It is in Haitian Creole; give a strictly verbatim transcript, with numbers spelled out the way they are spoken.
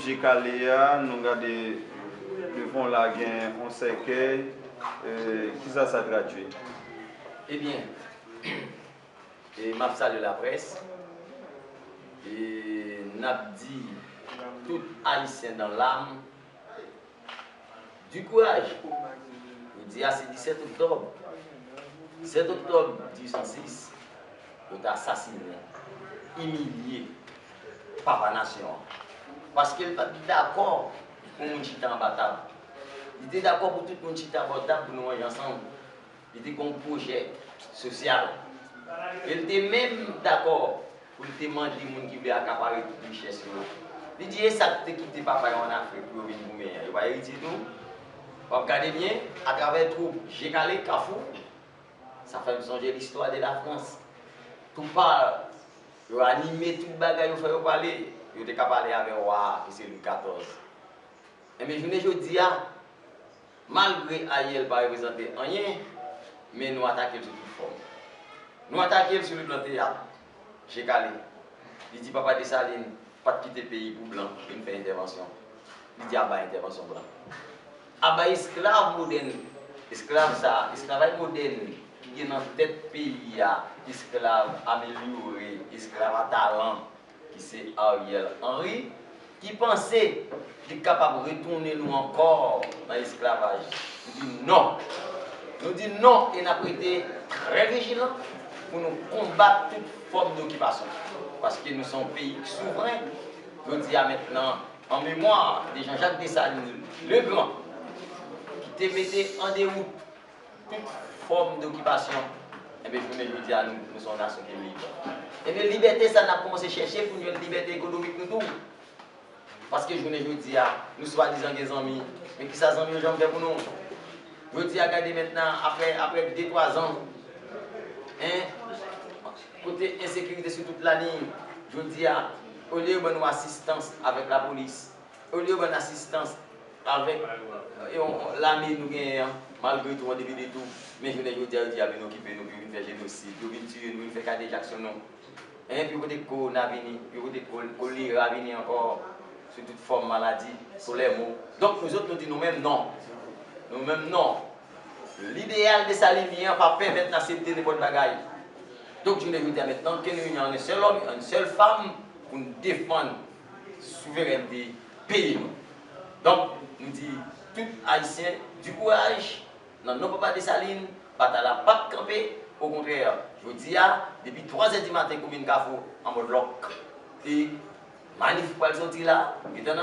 Je kale a, nou gade devan w la gen yon sèkèy, e, kisa sa tradui? Ebyen, e m ap salye laprès, e n ap di tout Ayisyen dans l'âme, du courage. Jodi a se disèt oktòb. Disèt oktòb dizuit san sis, yo te asasinen, imilye papa nasyon an. Paske l pa t dakò pou moun chita anba tab. Li te dakò pou tout moun chita bò tab pou nou manje ansanm. Li te gen yon pwojè sosyal. E l te menm dakò pou l te mande moun ki vle akapare tout richès yo. Li di e sa k te kite papa yo ann Afrik pou yo vin goumen an, yo pa eritye tou? W ap gade byen, atravè twoup Je kale, Kafou, sa fè m sonje listwa de Lafrans. Tou pal, yo anime tout bagay, yo fè yo pale. Yo te ka pale avè wa a, ki se Lwi katòz. Enben, jounen jodi a, malgre Ariel pa reprezante anyen, men nou atake l sou tout fòm. Nou atake l sou le plan teyat, Je kale. Li di papa Desalin pa t kite peyi pou blan vin fè entèvansyon. Li di aba entèvansyon blan. Aba esklav modèn, esklav sa, esklav modèn ki gen nan tèt peyi a, esklav amelyore, esklav a talan, ki se Ariel Henry, ki panse li kapab retounen nou ankò nan esklavaj. Nou di non. Nou di non e n ap rete trè vijilan pou nou konbat tout fòm dokipasyon. Paske nou se yon peyi ki souvren. Jodi a mentnan, an memwa de Jean-Jacques Dessalines le Grand, ki te mete an dewout tout fòm dokipasyon, enben, jounen jodi a, nou, nou se yon nasyon ki militan. Enben, libète sa, n ap kòmanse chèche pou nou jwenn libète ekonomik nou tou. Paske jounen jodi a, nou swadizan gen zanmi, men kisa zanmi yo janm fè pou nou? Jodi a, gade mentnan, apre, apre de twa zan, en, kote ensekirite sou tout laliy, jodi a, olye yo ban nou asistans avèk lapolis, olye yo ban n asistans avèk, e, yon, lame nou genyen an, malgre tou, an depi de tou, men jounen jodi a, yo di ap vin okipe nou, pou yo vin fè jenosid, yo vin tiye nou, vin fè kadejak sou nou. En, pi kote kowona vini, pi kote kol-, kolera vini ankò, sou tout fòm maladi, sou lèmo. Donk, nou zòt, nou di nou menm non. Nou menm non. Lideyal desalinyen an pa pèmèt n aksepte nenpòt bagay. Donk, jounen jodi a mentnan, ke nou ini an en sèl òm, an en sèl fanm pou n defann souverènte peyi nou. Donk, nou di tout Ayisyen, di kouraj, nan non Papa Desalin, batay la p ap kanpe, okontrè, jodi a, depi twa zè di maten, komin Kafou an mòd lòk. E manif pral sòti la, gentan